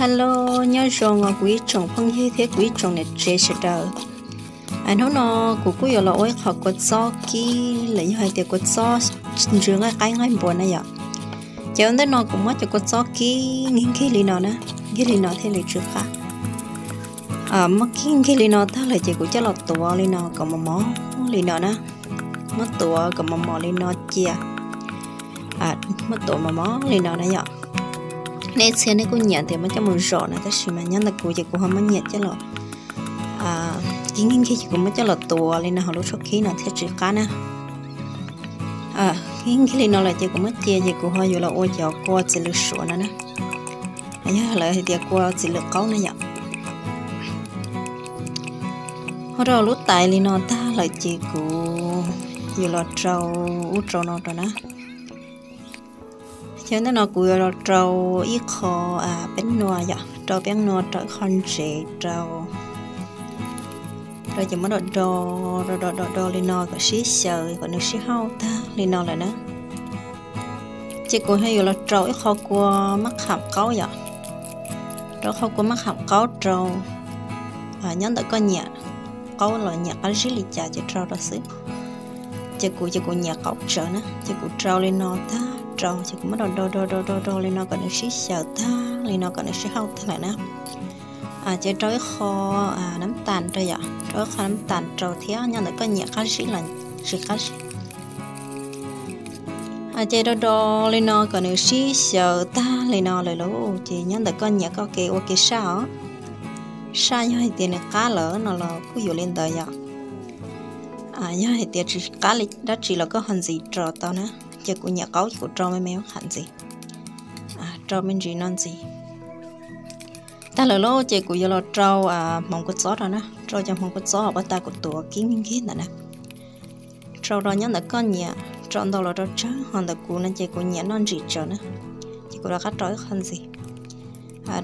Hello, nyob zoo os kuv ib tsoom phooj ywg thiab kuv ib tsoom niam tsev sawv daws. Hnub no kuv kuj yuav los ua ib qho kua txob kib los yog hais tias kua txob ntsw nqaij qaib nqaij npua na yom. Ces ua ntej no kuv muab cov kua txob kib nkig nkig li no na, nkig li no thiaj li tsw qab. Muab kib nkig li no tag lawm ces kuv coj los tuav li no kom mos mos li no na. Muab tuav kom mos mos li no cia. Muab tuav mos mos li no na yom. Nej txhia nej kuj nyiam tias muab coj mus zom na, tab sis mas nyob ntawm kuv ces kuv ho muab nyiam coj los kib nkig nkig ces kuv muab coj los tuav li no hauv lub tshuab kib no thiaj tsw qab na. Kib nkig li no lawm ces kuv muab cia ces kuv ho yuav los ua cov kua txiv lws suav no na. Yog lawv hais tias kua txiv lws qaub na yom. Ho rau lub tais li no tag lawm ces kuv yuav los rau ub rau no rau na. Ces ntawm no kuv yuav los rau ib qho peeb nua yom, rau peeb nua rau ib qho ntsev rau. Rau ces muab do do do do do do li no kom sib xyaw kom nws sib hauj tag li no lawm na. Ces kuv ho yuav los rau ib qho kua mab qham qaub yom. Rau qho kua mab qham qaub rau, nyob ntawm koj nyiam qaub los nyiam qab zib li cas ces rau rau xwb. Ces kuv ces kuv nyiam qaub tsawv na, ces kuv rau li no tag rau ces kuv muab do do do do do do li no kom nws sib xyaw tag li no kom nws sib hauj tag lawm na. Ces rau ib qho nab tas rau yom, rau ib qho nab tas rau thiab nyob ntawm koj nyiam qab zib los tsis qab zib. Ces do do li no kom nws sib xyaw tag li no lawm lauj, ces nyob ntawm koj nyiam koj kev ua kev saj os. Saj yog hais tias nws qab lawm no los kuj yuav li ntawd yom. Yog hais tias tsis qab li dab tsi los koj ho ntxiv rau tau na. Ces kuv nyiam qaub kuv rau me me qham ntxiv, rau me ntsis no ntxiv. Tag lawm lauj ces kuv yuav los rau hmoov kua txob rau na, rau cov hmoov kua txob uas pas tas kuv tuav kib nkig ntawd na. Rau rau nyob ntawm koj nyiam, rau ntau los rau tsawg, ho ntawm kuv no ces kuv nyiam noj ntsim tsawv na. Ces kuv rov qab rau ib qho ntxiv.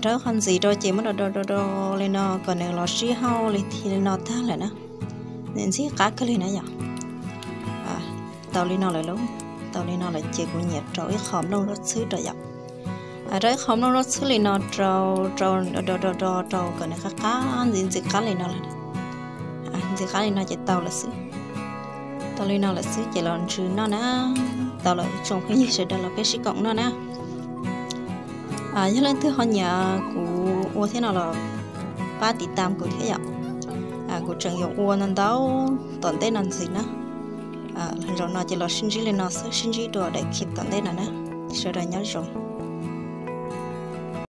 Rau ib qho ntxiv rau ces muab do do do do li no kom nws los sib hauj li thiaj li no tag lawm na. Nws ntxim qab kawg li na yom. Tau li no lawm lauj, tau li no lawm ces kuv nyiam rau ib qho nplooj zaub txhwb rau yom. Rau ib qho nplooj zaub txhwb li no rau, rau do do do do rau kom nws qab qab ntxim ntxim qab li no lawm. Ntxim qab li no ces tau lawm xwb. Tau li no lawm xwb ces los ntsws noj na. Tau lawm tsoom phooj ywg sawv daws los peb sib koom noj na. Yog leej twg ho nyiam kuv ua thiab no los pab tiv tam kuv thiab yom. Kuv tseem yuav ua ntau ntau tom ntej no ntxiv na. Zaum no ces los sib ntsib li no xwb, sib ntsib dua daim clip tom ntej no na. Sawv daws nyob zoo.